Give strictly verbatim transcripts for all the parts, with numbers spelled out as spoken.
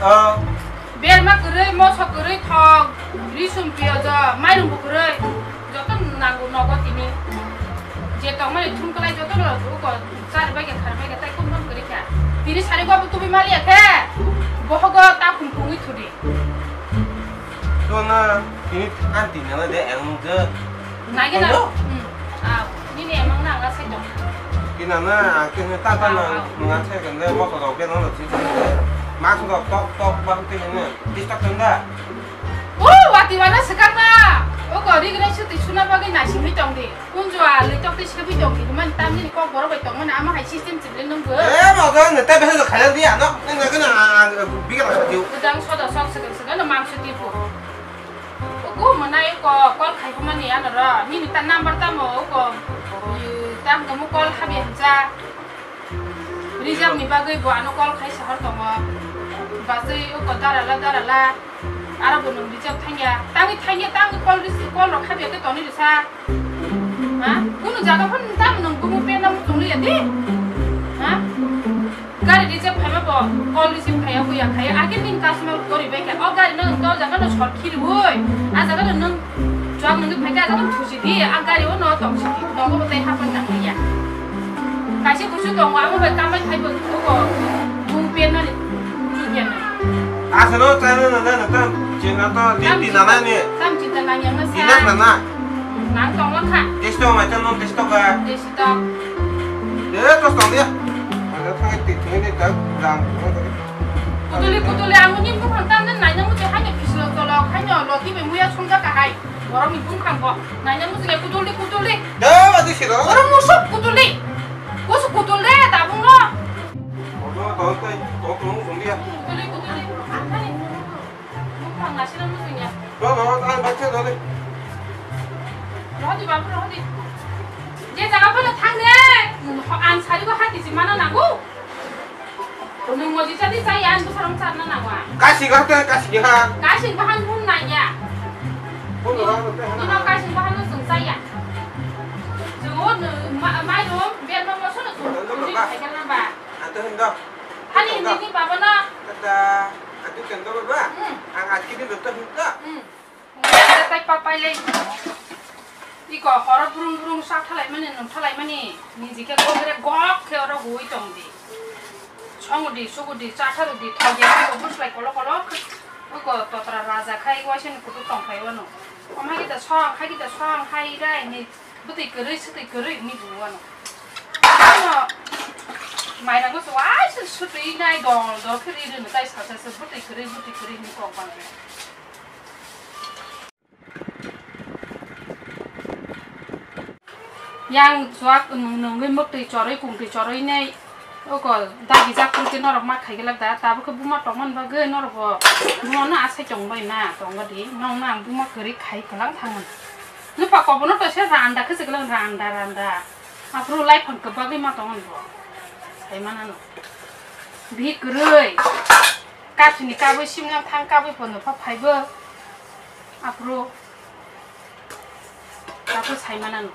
Ah. Berma kwrwi, moso kwrwi, thok, risum, piyojo, mairung bo kwrwi. Joto nango nogo tini. Je tongmani thum kwlai joto no uko chari bai khe, khar bai khe, tai kum kum kwrwi kha. Tini sari go tubi mali ya khe. Bohogo ta kum kum wi thudi. Tona, tini anti nana de ang je. Nagi na. Hello? Hmm. Ah, nini emang na nga sai dong. Ina na, ang khe ta ta na, ah, ah, nga sai kan de mo to do ke no ti. Ma to do tok tok ba ti ne. Disturb kan da. Oh, wati wana sekarna. Oh, ko ri gre suti suna bagi nasi mi tong di. Kunjua litok tei sebi tong di, man tam nini kok borok bai tong mani, ama hai system chibli nung bo. Eh, mo ga ne ta bese khaya di ano. Nang na kana biga ta diu. Kedang soda sok segan segan no mangsu tipu. Uku manai ko call khai mani ano ro. Nini ta number ta mo ko. Tam mo call habi hamsa. Reserve ni bagwi bo ano call khai sahar tongo. Baswi uko darala darala. Aro bo nwng reserve thangya. Tangwi thangya, tangwi call receive, call rok khabiya khe tonwi rwsa. Ha? Kunu jaga phano tamo nwng bumu pen namo tongli ya di? Ha? Gari reserve khaima bo call receive khaiya, buya khaiya. Age nini customer gori bai kha. O gari no nwng to jaga no short khiriwi. A jaga no nwng Chuak nungwi phaikha, aswk thusi di, a gari o no tong si di, nogo bo tei hapang nang ya. Kaisa kusu tongo, amo bai kamai phai bo thugo, bung pen mani, chuya na. Aswk no chana na na na tam, china to, di di na na ni. Tam chita nang yang na sa. Di na na na. Nang tong lang kha. Testo mai tam nong testo ka. Testo. De to tong dia. Ada thang ti thang ni tak jam. Kutuli kutuli ang ni bukhang tam na nai nang muti hanya pislo tolo, hanya loti be muya sungja ka hai. Borokni bumkhang bo naina muchungya kutuldi kutuldi. Da, adi siro. Borok musuk kutuldi. Kusu kutuldi tabungno. Ojo, tau tai, tau tau sungdia. Kutuldi kutuldi. Athani bumkhang nasina muchungya. Do, do, ang bacha do de. Rohdi babu rohdi. Je jaga phano thangde. Ang sarigo hati si mana nango. Nung moji chadi chaya, ang bwsarok charna nangwa. Kasi ga te, kasi ga. Kasi bahang hun nanya. Hun ga, hun ga. Nino kasi bahang sung chaya. Jugo nu, ma, mai rum, biar ma moso no sung. Nang dong, sung ba. Hai kan ba. Ante hun do. Hani hindi ni baba na. Kata, atu kan do ba. Hmm. Ang atki din do to hun do. Hmm. Ngai tai papai le. Iko horo brung brung sak thalai mani, nung thalai mani. Niji khe gogre gok khe oro hui tong di. Song di, sugu di, cha tharu di, thok di, iko buslai kolo kolo. Iko totra raja khai waisa ni kutu tong khai wano. Omhai kita song, hai kita song, hai rai ni. Bwtwi kwrwi, swtwi kwrwi hwnwi buo ano. Ano mairangno se waisa swtwi nai dol dol khe ri rwno tai salsa se bwtwi kwrwi, bwtwi kwrwi hwnwi kok bang khe. Yang chuak nung-, nungwi mwktwi chorwi, kungtwi chorwi nai. Oko dagi jak photo norok ma khai glak da, tabuk khe buma tongmani bagwi norok bo buma no asai tong bai na tong di, nong nang buma kwrwi khai kwlang thangmani. Nupha kobono to se randa khe se kwlang randa randa. Aphuru laiphang kwbagwi ma tongmani bo. Sai manano. Bihik kwrwi. Kathini kabwi simnang thang kabwi phono pha phaibo. Aphuru. Tabuk sai manano.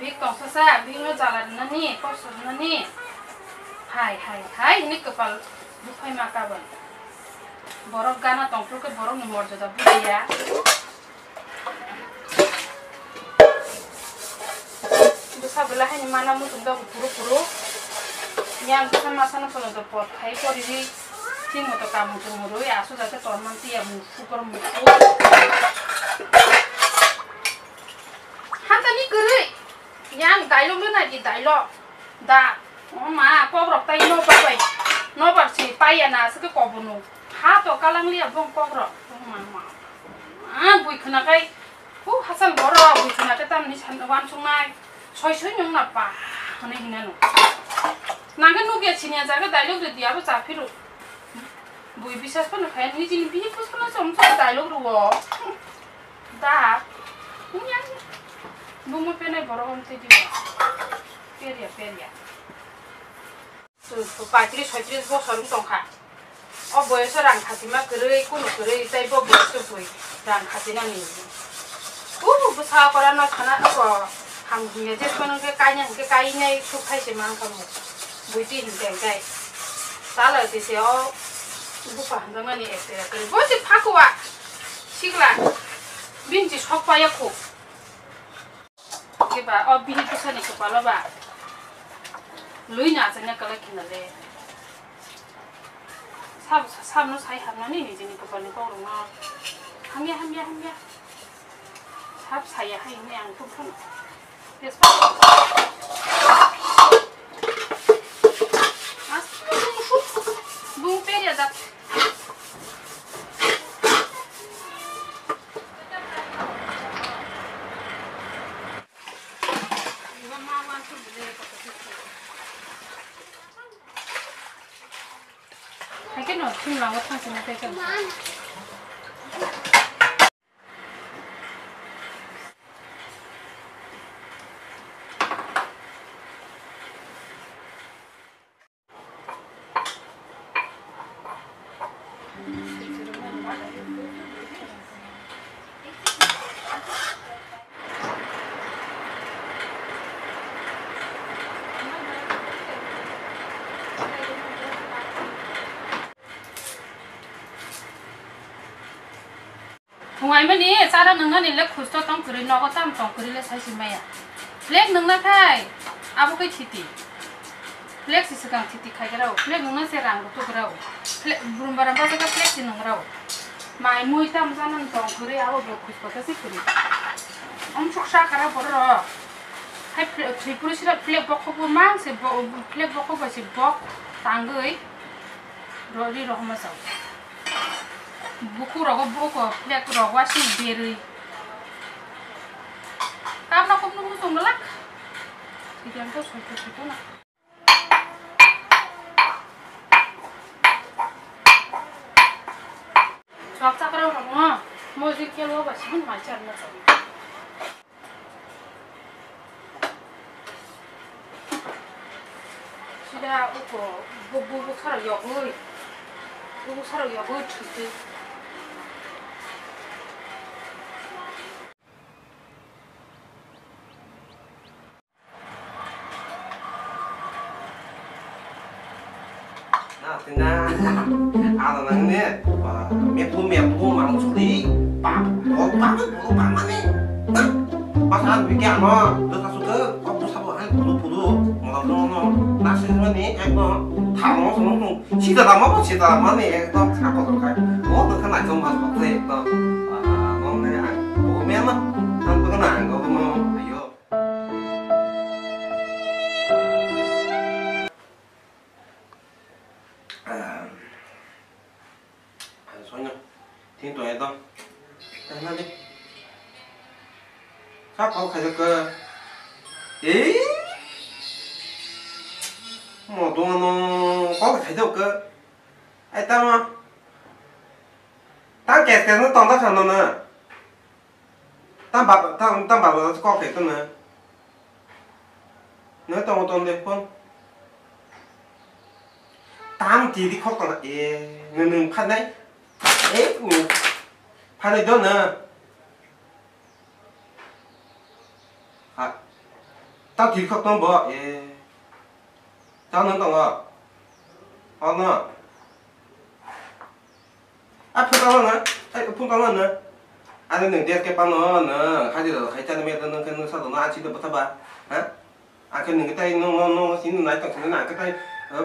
Bihik tongsa sa, bihik no jala rwnani, kosto rwnani. Hai, hai, hai, hini kwpal buphai ma kabon. Borok gana tongphuru khe borok ni morjada bujiya. Bwsa belai haini mana muchung da phuru phuru. Yang bwsa masa no kono da pot khai pori ri. Timo to kamu tumuru ya, asu da te ton man tiya mu, pukor mu. Hantani kwrwi. Yang dailok le nai di dailok. Da. O ma, kokrok tai nobar bai. Nobar si paiya na, aswk kobono. Ha to kalang liya bong kokrok. O ma, ma. Ah, bui khna kai. Hu hasal boro, bui khna kai tamni san wan sungnai. Soi soi nung na pa. Hane hinano. Nangke nugya siniya jaga dailok de diya bo cha phiru. Bui bisas pa no khai, nijini bihik bus pa no som som dailok ruo. Da, unya, bumo penai borok om tei diba. Peria, peria. Paitris, soitris bosor wng tongkha. O boyoso rang khatima kwrwi, kunu kwrwi, tei bo boyoso bui rang khatina ni. Kunu bwsa kora no sana ko ham hingya je kono ke kaina hingke kainai suk khai se man kamo. Bui ti hingke hingke. Chala sisi o buka hamjaknani ekta ekta. Bo se phakuwa. Sigla. Bini se sok paya khu. Keba o bini bwsani kwpalo ba. Lui na achai na kwlai khina le. Sab, sabno sai hamnani nijini kwpalni kokrokno. Hamya, hamya, hamya. Sab saya hai hwnwi ang tongphano. Tejpatha. Aste bung suk, bung perya jak. Hai khe no simla o thang sini tei khe. Phungaimani chara nwngnani le khusto tong kwrwi, nogo tamo tong kwrwi le sai se maya. Flag nungna khai abo khe thiti. Flag se swkang thiti khai rw. Flag nungna se rang rw tuk rw. Flag, brum baram basa khe flag se nung rw. Mai mui tamo jana tong kwrwi abo bo khusto khe se kwrwi. Omsuk sa kara borok. Hai fla-, Tripura sira flag bokhok bo mang se bo-, flag bokhok bai se bok tangwi ro-, ri rohorma chao. Buku rogo buko flag rogo asing berwi. Kamna kumno muchung glak. Sidiyan to soito soito na. Chok chakra rogo mo jikelo ba simun mai charna chao. Sida uko bu-, bu-, bubuk sarok yogwi, bubuk sarok yogwi thwitwi. Na, tina. Ada nang ne, ba, metu, metu, mang suli, ba, bo, ba, bo, ba, mane. Hah? Pas an bike ano, dos kasu ke, kok dos sabo an, puru, puru, mola, no, no. Na, sini mani, ekdom, tamo, sono, no. Sita tamo, sita tamo ne, ekdom, sabo, kai. Oh, no, kan, ekdom, mas, mas, ekdom. Ah, no, ne, ah, oh, me, ma, kan, kan, ang, oh, no, ayo. Soino, tin to edo. Tangna di. Sa kok khaja ke. Eh? Mo to no kok khaja ke. Ai tama. Tang kes kes no tong ta khano na. Tam ba, tam, tam ba, ba, kok khe tong na. Nang tong tong de phone. Tam ti di khok tong na. E, nang nang phanai. E, u. Phanai do na. Ha. Tam ti di khok tong bo. E. Tam nang tong o. O na. A phone tangla na, ai phone tangla na. Ani nwng des ke pano nwng hajira khai chani me nwng khe nwng sa dono a chini bwtha ba. Ha? Ang khe nwng tai nwng nwng nwng sini nai tong sini na ang khe tai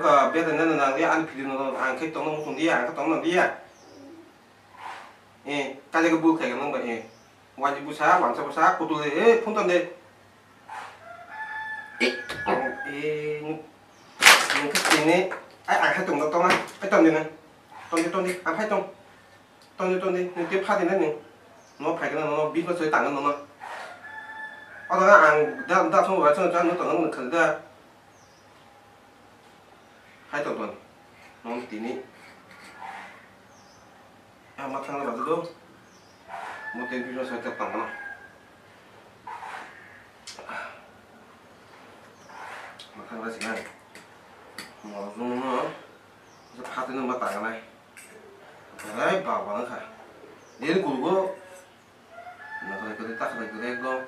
ka beda na na ya ani phiri no ang khe tong no mutung dia ang khe tong no dia. Eh, kaje ke bul khai nwng ba eh. Waji busa, wansa busa, kutul eh phone tang de. Eh, eh, nwng khe tini, ai ang hai tong tong na, ai tong di nwng. Tong di, tong di, ang phai tong. Tong di, tong di, nwng tei pha di na nwng. No phai khe no, no, bini soi tang no, no. O tong ang da, da song ba song chan no tong no khang da. Hai tong tong. No tini. Ah, ma thang ba do. Mo tei bini soi tang no. Ma thang ba sing ai. Mo no no. Pha tini ma tang nai. Rai ba ba kha. Ni gulgo. Nakhwlai kwrwi, takhwlai kwrwi ekdom.